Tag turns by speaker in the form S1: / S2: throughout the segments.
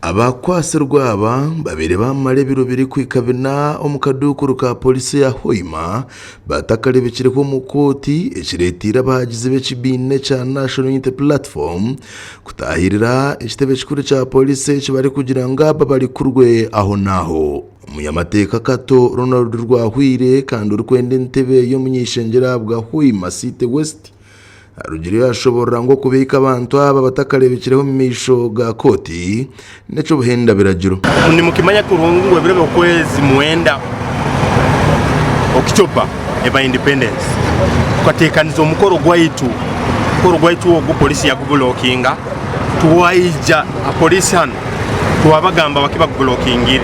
S1: Abakwatsirwe aba babaire bamara ebiro birikuhika bina omu kaduukuru ka poorisi ya Hoima batakareebekireho omu kooti ekireeteire abahagizi b'ekibiina ekya National Unity Platform kutaahirira ekitebe kikuru kya poorisi eki barikugira ngu aba barekurwe ahonaaho. Omunyamateeka Kato Ronald Rwahwire kandi orikwenda entebe y'omuny'eishengyero ahabwa Hoima City West arugireyo yashoborora ngu okubiika abantu aba batakareebekireho omu maisho ga kooti n'eky'obuhenda biragiro.
S2: Nimukimanya kurungi ngu ebiro by'okwezi mwenda Okitoba eba independence. Tukateekaniza omukoro gwaitu, omukoro gwaitu ogu polisi yagubulokinga, twaija aha polisi hanu twabagamba baki bagubulokingire,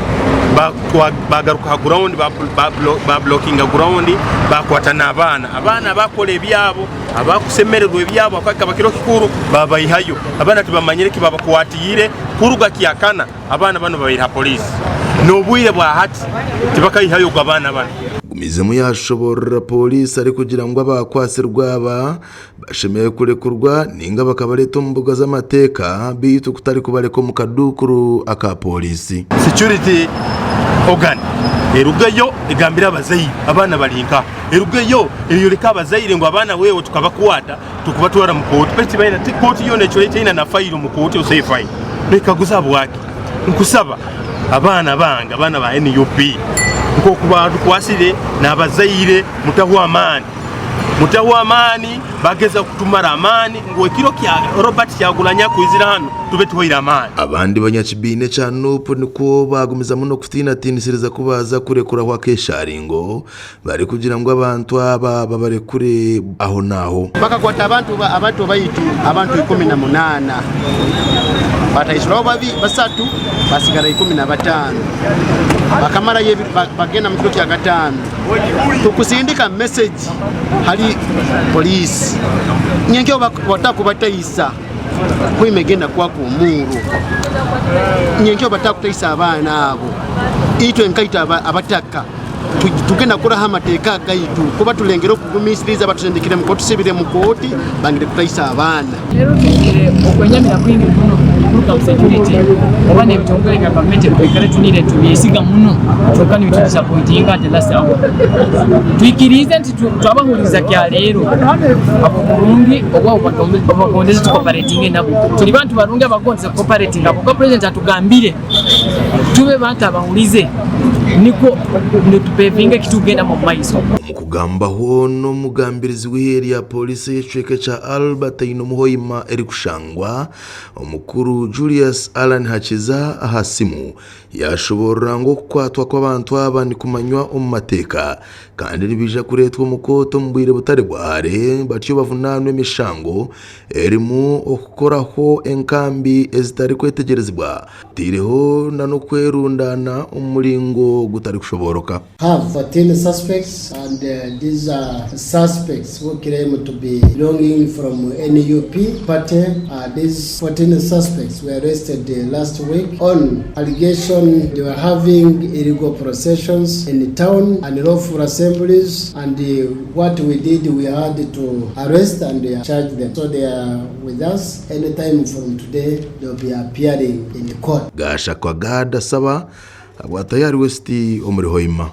S2: bagaruka aha ground babulokinga ground bakwata n'abaana. Abaana abakora ebyabo, abakusemererwa ebyabo ahabw'okuba kikaba kiro kikuru, baabaihayo. Abaana tibamanyire eki babakwatiire. Kuruga Kyakana, abaana banu babaire ha poliisi. N'obwire bwa hati tibakaihayo ogu abaana banu.
S1: Gumizemu yaashoboorora pooriisi arikugira ngu abakwatsirwe aba bashemereire kurekurwa ninga bakabareeta omu mbuga z'amateeka beitu kutari kubareka omu kaduukuru aka pooriisi.
S2: Security organ erugeyo egambire abazaire abaana bari nkaha. Erugeyo eyoreke abazaire ngu abaana wewe tukabakwata tukubatwara mu kooti baitu tibaina ti kooti yoona ekyo teina na fayiro mu kooti oseye fayiro nekaguza habwaki nkusaba abaana bange abaana ba nup nkoku batukwasire nabazaire mutahwa amaani mutahwa amaani bageza kutumara amaani ngu ekiro kya Robert Kyagulanyi akwizira hanu tube tuhoire amaani.
S1: Abandi banyakibiina ekya nup nikwo baagumizamu n'okutiinatiinisiriza ku baaza kurekuraho akesharingo barikugira ngu abantu aba babarekure ahonaaho.
S3: Bakakwata abantu abato baitu abantu 18, bataisirweho basatu, basigara 15. Bakamarayo bagenda mu kiro kya kataano. Tukusindika meseji hali poliisi nyenkya obu batakubataisa Hoima egenda kwaka omuuro. Nyenkya obu batakutaisa abaana abo, itwe nkaitwe abataka tugenda kukuraho amateeka agaitu kuba tulengere okugumisiriza batusindikire mu kooti tusibire mu kooti bangire kutaisa abaana.
S4: Reero twingire okwenyamira kwingi muno kuruga omu security oba n'ebitongore bya gavumenti ebi twikara tuniire nitubyesiga muno kyonka nibitudisapointinga at the last hour. Twikiriize nti twabahuriza kya reero abo burungi obu obagondeze tukoparatinge nabo. Turi bantu barungi abakugondeza kukoparatinga kwonka purezidenti atugambire Tube bantu abahurize nikwo nitupevinga ekitukugendamu omu maiso.
S1: Omu kugambaho n'omugambirizi w'eihe rya pooriisi ey'ekicweka ekya Albert Ainomuhoima erikushangwa, Omukuru Julius Allan Hakiza aha simu yaashoboorora ngu okukwatwa kw'abantu aba nikumanywa omu mateeka kandi nibaija kureetwa omu kooti omu bwire butari bwa hare batyo bavunaanwe emishango erimu okukoraho enkambi ezitarikwetegyerezibwa, teireho na n'okwerundaana omu muringo gutarikushobooroka.
S5: Have 14 suspects and these are suspects who claim to be belonging from NUP party. These 14 suspects were arrested last week on allegation they were having illegal processions in town, unlawful assemblies and What we did we had to arrest and charge them so they are with us anytime from today they will be appearing in court.
S1: Gashakwa Gad asaba habwa Tayari West omuri Hoima.